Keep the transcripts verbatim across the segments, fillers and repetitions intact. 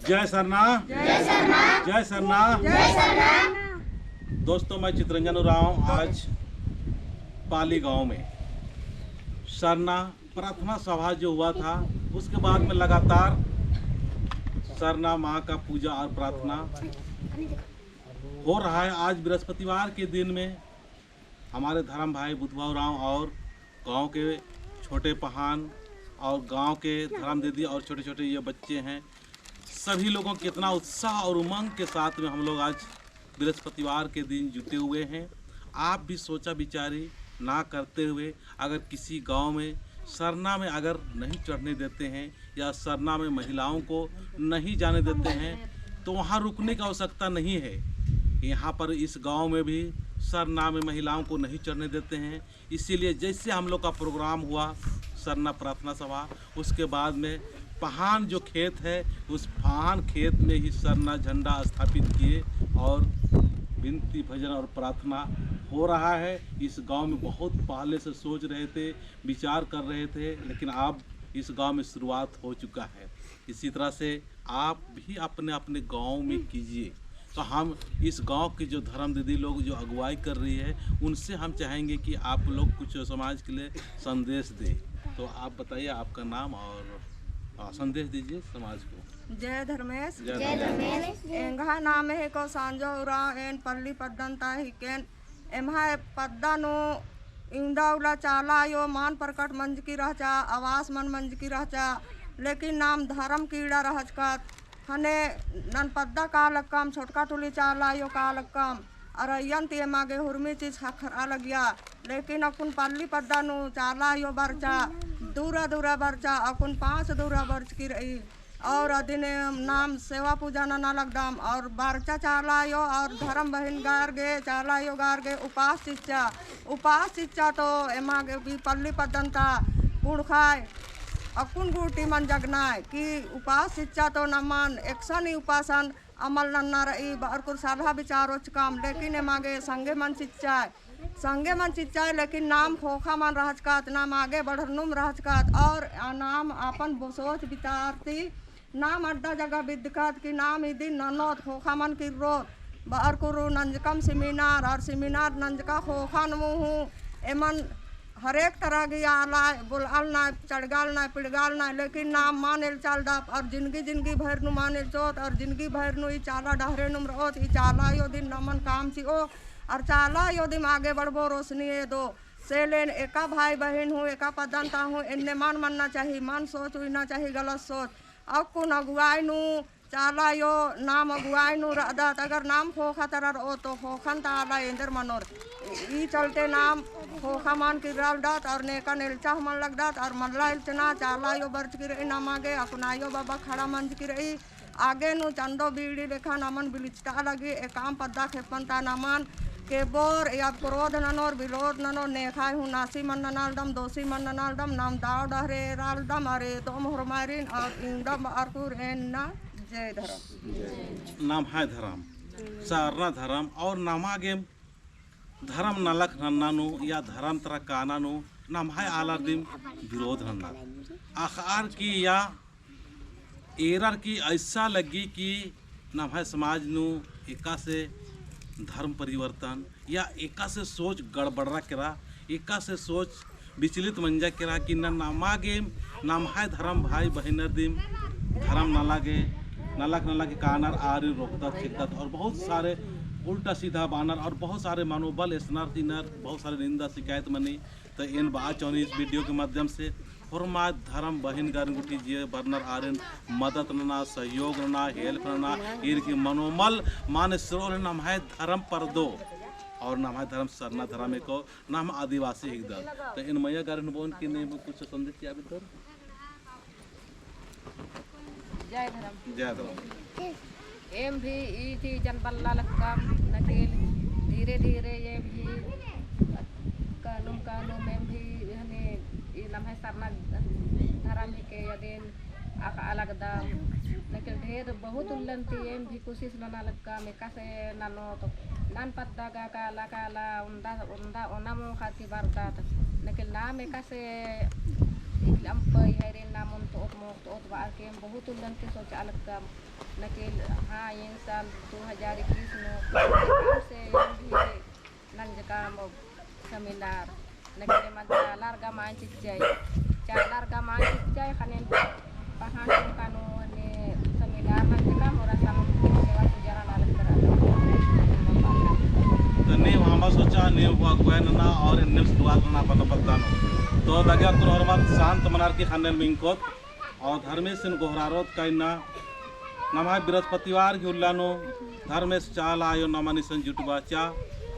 जय सरना। जय सरना। जय सरना। जय सरना। दोस्तों, मैं चितरंजन उराँव आज पाली गांव में सरना प्रार्थना सभा जो हुआ था, उसके बाद में लगातार सरना माँ का पूजा और प्रार्थना हो रहा है। आज बृहस्पतिवार के दिन में हमारे धर्म भाई बुधवा उराँव और गांव के छोटे पहान और गांव के धर्म दीदी और छोटे-छोटे ये बच्चे हैं, सभी लोगों को कितना उत्साह और उमंग के साथ में हम लोग आज बृहस्पतिवार के दिन जुटे हुए हैं। आप भी सोचा विचारी ना करते हुए अगर किसी गांव में सरना में अगर नहीं चढ़ने देते हैं या सरना में महिलाओं को नहीं जाने देते हैं, तो वहाँ रुकने की आवश्यकता नहीं है। यहाँ पर इस गांव में भी सरना में महिलाओं को नहीं चढ़ने देते हैं। इसीलिए जैसे हम लोग का प्रोग्राम हुआ सरना प्रार्थना सभा, उसके बाद में पहान जो खेत है, उस पहान खेत में ही सरना झंडा स्थापित किए और विनती भजन और प्रार्थना हो रहा है। इस गांव में बहुत पहले से सोच रहे थे, विचार कर रहे थे, लेकिन अब इस गांव में शुरुआत हो चुका है। इसी तरह से आप भी अपने अपने गांव में कीजिए। तो हम इस गांव की जो धर्म दीदी लोग जो अगुवाई कर रही है, उनसे हम चाहेंगे कि आप लोग कुछ समाज के लिए संदेश दें। तो आप बताइए आपका नाम और, आ, संदेश दीजिए समाज को। जय धर्मेस। जय धर्मेस। एंग्है नाम हेके सांझो उराँव, एन पल्ली पद्दन ता हिकेन। एम्है पद्दा नू इवंदा उल्ला चाला आयो मान प्रकट मंजकी रहचा, आवास मल मंजकी रहचा, लेकिन नाम धर्म कीड़ा रहचकत। ख़ने नन पद्दा कालकम, छोटका टुली चाला आयो कालकम, अरा अइय्यन ती एमा गे हुरमी चीज ख़क्खरा लगिया। लेकिन अक्कुन पल्ली पद्दा नू चाला आयो बरचा, दूरा दूरा बरचा, अक्कुन पाँच दूरा बरचकी रई। और अदिन नाम सेवा पूजा नना लगदम और बरचा चाला आयो और धर्म बहिन गार गे, चाला आयो गार गे उपास चिच्चा। उपास चिच्चा तो एमा गे भी पल्ली पद्दन ता कुँड़ुख़य अक्कुन गूटी मल जगनय कि उपास चिच्चा तो नमन एकसन ही उपासन अमल नन्ना रई, बअर कुर सलहा बिचार ओचकम, लेकिन एमा गे संगे मल चिच्चय। संगे मल चिच्चय, लेकिन नाम ख़ोख़ा मल रहचकत, नाम आगे बढ़रनुम रहचकत, और आ नाम अपन बो सोच बिचार ती नाम अड्डा जगह बिद्दकत कि नाम इदिन ननोत ख़ोख़ा मल किर्रोत, बअर कुरु नंजकम seminar, और seminar नंजका ख़ोख़ा नू हूँ एमन हरेक तरह गे आलय, बोलआलनय, चड़गालनय, पिड़गालनय, लेकिन नाम मल एल्चालदत, और जिनगी जिनगी भर नू मल एल्चोत, और जिनगी भर नू ई चाला डहरे नुम रओत, ई चाला आयो दिम नमन काम चिओ, और चाला आयो दिम आगे बढ़बो, रोशनी एदो। से ले एन एका भाई बहिन हूँ, एका पद्दन ता हूँ, एन्ने मल मन्ना चाही, मल सोच उइना चाही गलत सोच। अक्कुन अगुवाई नू चाला आयो नाम अगुवाई नू रअदत, अगर नाम ख़ोख़ा तरा रओ तो ख़ोख़न ता आलय एन्देर मनोर। ई चलते नाम ख़ोख़ा मल किर्रालदत और नेकन एल्चा हूँ मल लगदत और मल्ला एल्चना। चाला आयो बरचकी रई नमा गे, अक्कुन आयो बाबा खड़ा मंजकी रई। आगे नू चंदो बीड़ी लेखा नमन बिलिचता लगी, एकाम पद्दा खेप्पन ता नमन केबोर या क्रोध ननोर, विरोध ननोर, नेख़य हूँ नासी मल ननालदम, दोसी मल ननालदम, नाम दव डहरे एरालदम, अरे दोम होरमारिन और इवंदम बअर कुर एन्ना। जय धर्म। नम्है धर्म, सरना धर्म और नमा गेम धर्म नलख नन्ना नू या धर्म तरा काना नू नम्है आलर दिम विरोध नन्ना। अख़अर की या एरर की ऐसा लग्गी कि नम्है समाज नू एकासे धर्म परिवर्तन या एकासे सोच गड़बड़रा केरा, एकासे सोच विचलित मंजा केरा कि न नमा गे नम्है धर्म भाई बहिनर दिम धर्म नला गे, नलख नला गे कानर आरिन रोकदत, छेकदत और बहुत सारे उल्टा सीधा बानर और बहुत सारे मनोबल एसनर तिनर बहुत सारे निंदा शिकायत मनी। तो एन बआ चाहनी इस video के माध्यम से होरमाय धर्म बहिन गारिन गुट्ठी जे बरनर आरिन मदद नना, सहयोग नना, help नना, ईर की मनोबल माने स्रोल नम्है धर्म परदो और नम्है धर्म सरना धर्म एको नाम आदिवासी हिकदत। तो एन मइया गारिन बओन कि नीम कुछ संदेश चिआ बेद्दर? जय धर्म। जय धर्म। एम भी ई चीजन बल्ला लक्कम, लेकिन धीरे धीरे एम भी कानुम कानुम एम भी हने ई नम्है सरना धर्म हिके अदिन अख़आ लगदम, लेकिन ढेर बहुत उल्लन ती एम भी कोशिश नना लक्कम। एकासे ननोत, नन पद्दा गा काला काला ओन्दा ओन्दा ओना मोख़ा ती बरदत, लेकिन नाम एकासे लम्पई हैरेन नाम ओन तो ओत मोख तो ओत बार के बहुत उल्लन के सोचा लगकम। नकेल हाँ, एन साल दो हजार इक्कीस नू काम से एन भी नंजकम seminar नकेले मल चालार गमान चिच्चय, चालार गमान चिच्चय ख़नेन पहान टोंका नू ने seminar नंजकम और सामने सेवा पूजा नना लगदर। तन्ने हमा सोचा ने हुआ कोई नना और एन्नेम शुरुआत नना पता पता नू। तो दगा कुन होरमत शांत मनार की ख़नेन मिंकोत। और धर्मेसिन गोहरारोत का इन्ना नम्है बृहस्पतिवार गही उल्ला नू धर्मेस चाला आयो नमन इसन जुटबाचा।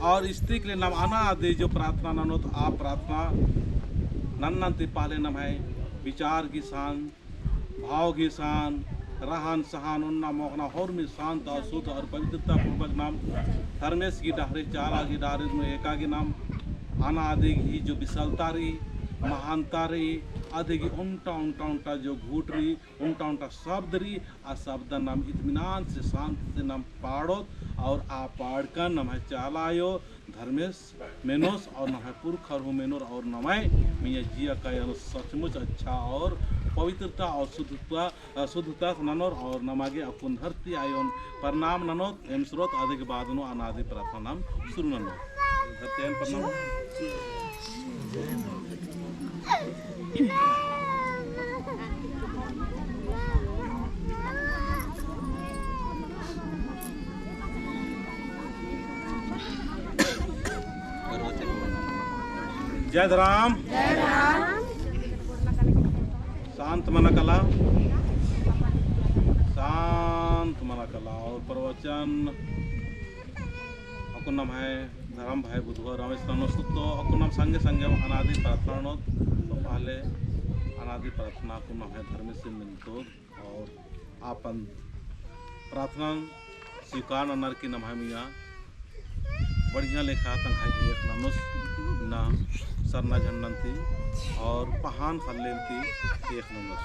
और इस्तिकले नम अनादि जो प्रार्थना ननोत आ प्रार्थना नन्नन ती पहले नम्है विचार गही शांत, भाव गही शांत, रहन सहन ओन्ना मोख़ना होरमी शांत और शुद्ध और पवित्रता पूर्वक नम धर्मेस गही डहरे चाला गही डहरे नू एका गे नम अनादि गही जो विशालता रई, महानता रई, अदि गही ओन्टा ओन्टा ओन्टा जो घूट रई, ओन्टा ओन्टा शब्द रई, आ शब्द नम इत्मीनान से शांत से नम पाड़ोत और आ पाड़कन नम्है चाला आयो धर्मेस मेनोस और नम्है पुरखर हूँ मेनोर और नम्है मइय्याँ जिया काया नू सचमुच अच्छा और पवित्रता और शुद्धता, अ, शुद्धता से ननोर और नमा गे अक्कुन धरती आयोन प्रणाम ननोत। एम सुरोत अदि के बाद नू अनादि प्रार्थना नम शुरू ननोत। धरती आयोन प्रणाम। जय धरम। जय धरम। शांत मना कला, शांत मना कला। और प्रवचन अक्कुन नम्है धरम भाई बुधवा रमेश ननोस तो अक्कुन नम संगे संगे अनादि प्रार्थना ननोत। तो पहले अनादि प्रार्थना अक्कुन नम्है धर्मेसिन मिंतोत और आपन प्रार्थना स्वीकार ननर की नम्है मइय्याँ बढ़िया लेखा तंग्है एख़ ननोस ना सरना झंडन ती और पहान ख़ल्लेन ती एख़ ननोस।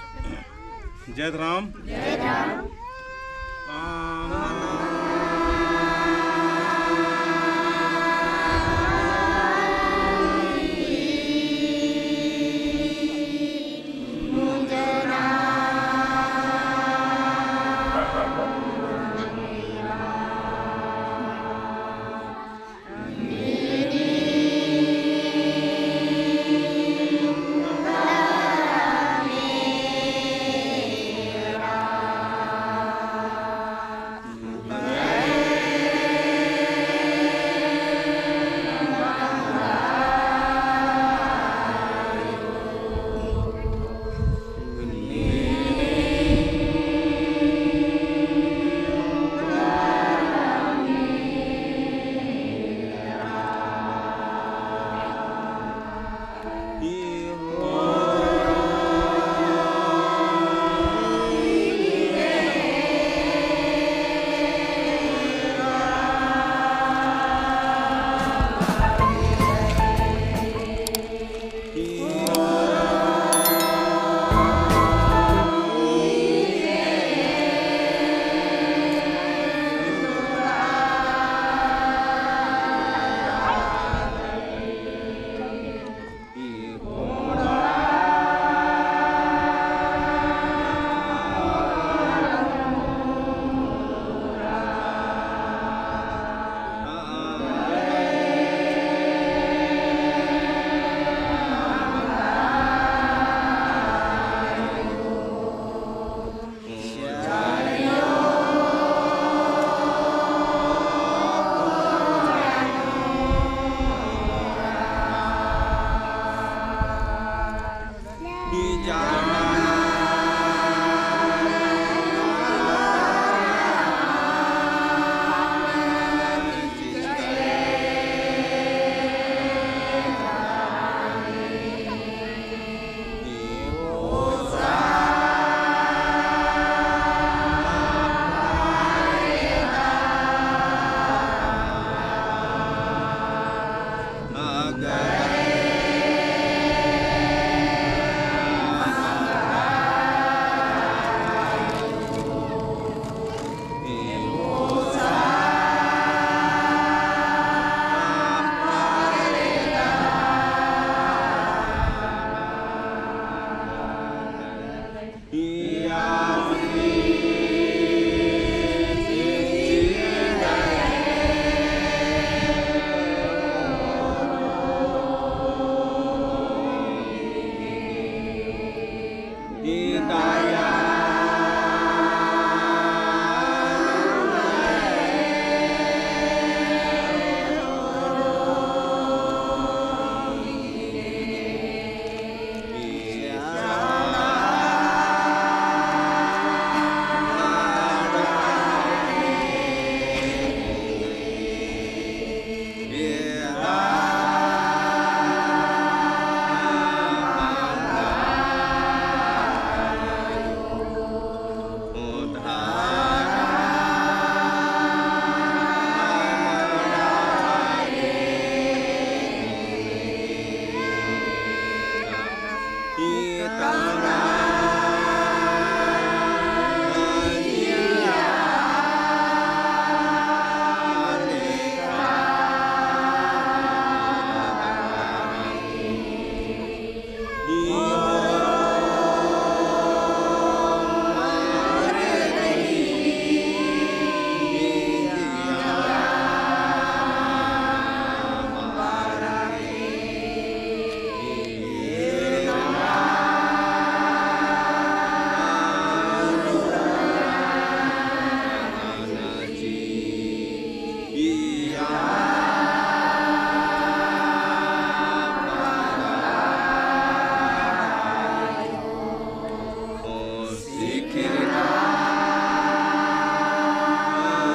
जय धरम। जय धरम।